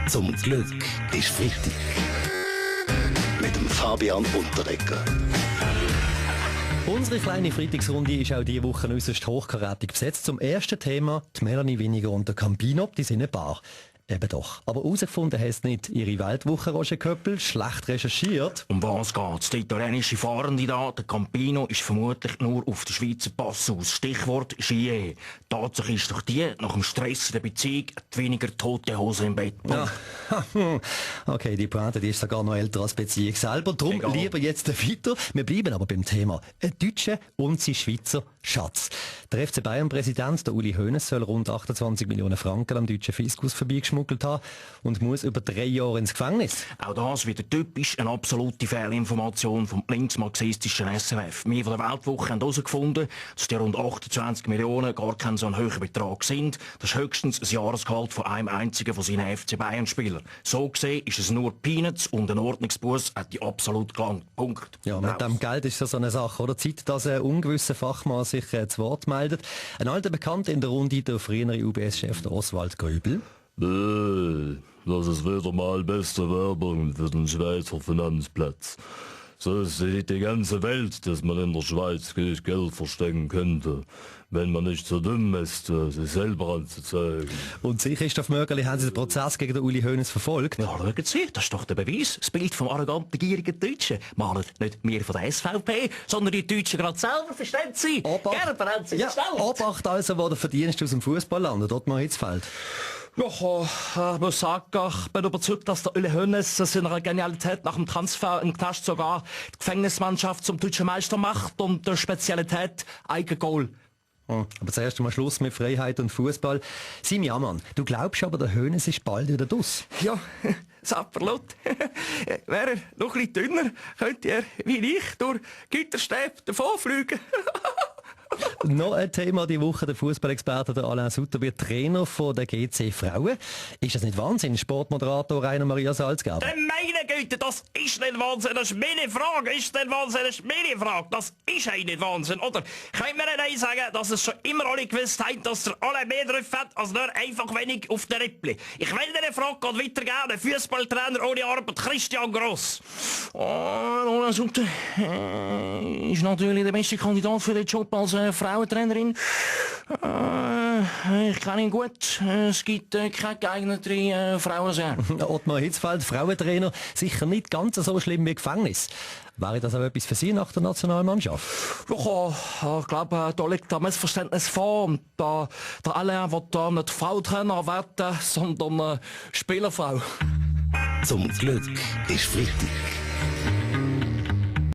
Zum Glück ist Freitag. Mit dem Fabian Unterreger. Unsere kleine Freitagsrunde ist auch diese Woche äußerst hochkarätig besetzt. Zum ersten Thema, die Melanie Winiger und der Campino, die sind ein Paar. Eben doch. Aber herausgefunden hat es nicht ihre Weltwoche, Roger Köppel, schlecht recherchiert. Um was geht's? Der italienische Fahrende da, der Campino, ist vermutlich nur auf den Schweizer Pass aus. Stichwort Ski. Tatsache ist doch die, nach dem Stress in der Beziehung, hat weniger tote Hose im Bett. Ja. Okay, die Pointe, die ist sogar noch älter als die Beziehung selber. Darum lieber jetzt weiter. Wir bleiben aber beim Thema. Ein Deutscher und sein Schweizer Schatz. Der FC Bayern-Präsident, der Uli Hoeneß, soll rund 28 Millionen Franken am deutschen Fiskus vorbeigeschmuggelt haben und muss über 3 Jahre ins Gefängnis. Auch das wieder typisch eine absolute Fehlinformation vom linksmarxistischen SRF. Wir von der Weltwoche haben herausgefunden, dass die rund 28 Millionen gar kein so ein hoher Betrag sind. Das ist höchstens ein Jahresgehalt von einem einzigen von seinen FC Bayern-Spielern. So gesehen ist es nur Peanuts und ein Ordnungsbus hat die absolut gelangt. Punkt. Ja, mit dem Geld ist das so eine Sache, oder? Zeit, dass ein ungewisser Fachmann sich zu Wort meldet. Ein alter Bekannter in der Runde, der frühere UBS-Chef Oswald Grübel. Das ist wieder mal beste Werbung für den Schweizer Finanzplatz. So sieht die ganze Welt, dass man in der Schweiz Geld verstecken könnte, wenn man nicht so dumm ist, sich selber anzuzeigen. Und Sie, Christoph Mögerli, haben Sie den Prozess gegen den Uli Hoeneß verfolgt? Ja, schauen Sie, das ist doch der Beweis. Das Bild vom arroganten, gierigen Deutschen malen nicht wir von der SVP, sondern die Deutschen gerade selber, verstehen Sie? Gerne, haben Sie gestellt. Obacht also, wo der Verdienst aus dem Fußball landet, Ottmar Hitzfeld. Ja, ich muss sagen, ich bin überzeugt, dass der Uli Hoeneß seiner Genialität nach dem Transfer im Knast sogar die Gefängnismannschaft zum deutschen Meister macht und der Spezialität Eigengoal. Aber zuerst einmal Schluss mit Freiheit und Fußball. Simi Ammann, du glaubst aber, der Hoeneß ist bald wieder draus. Ja, Sapperlot. Wäre er noch ein bisschen dünner, könnte er, wie ich, durch Gitterstäbe davonfliegen. Noch ein Thema die Woche, der Fußballexperte der Alain Sutter wird Trainer von der GC Frauen. Ist das nicht Wahnsinn, Sportmoderator Rainer Maria Salzgeber? Meine Güte, das ist nicht Wahnsinn, das ist meine Frage, ist nicht Wahnsinn, das ist meine Frage, das ist eigentlich nicht Wahnsinn, oder? Können wir nicht sagen, dass es schon immer alle gewusst haben, dass der alle mehr drauf hat, als nur einfach wenig auf der Rippli? Ich will diese Frage gerade weitergeben, der Fußballtrainer ohne Arbeit, Christian Gross. Alain Sutter ist natürlich der beste Kandidat für den Job als Frauentrainerin. Ich kenne ihn gut. Es gibt keine geeignete Frauen. Ottmar Hitzfeld, Frauentrainer, sicher nicht ganz so schlimm wie Gefängnis. Wäre das auch etwas für Sie nach der Nationalmannschaft? Ja, ich glaube, da liegt ein Missverständnis vor. Und der Alain will da nicht Frauentrainer werden, sondern Spielerfrau. Zum Glück ist Freitag.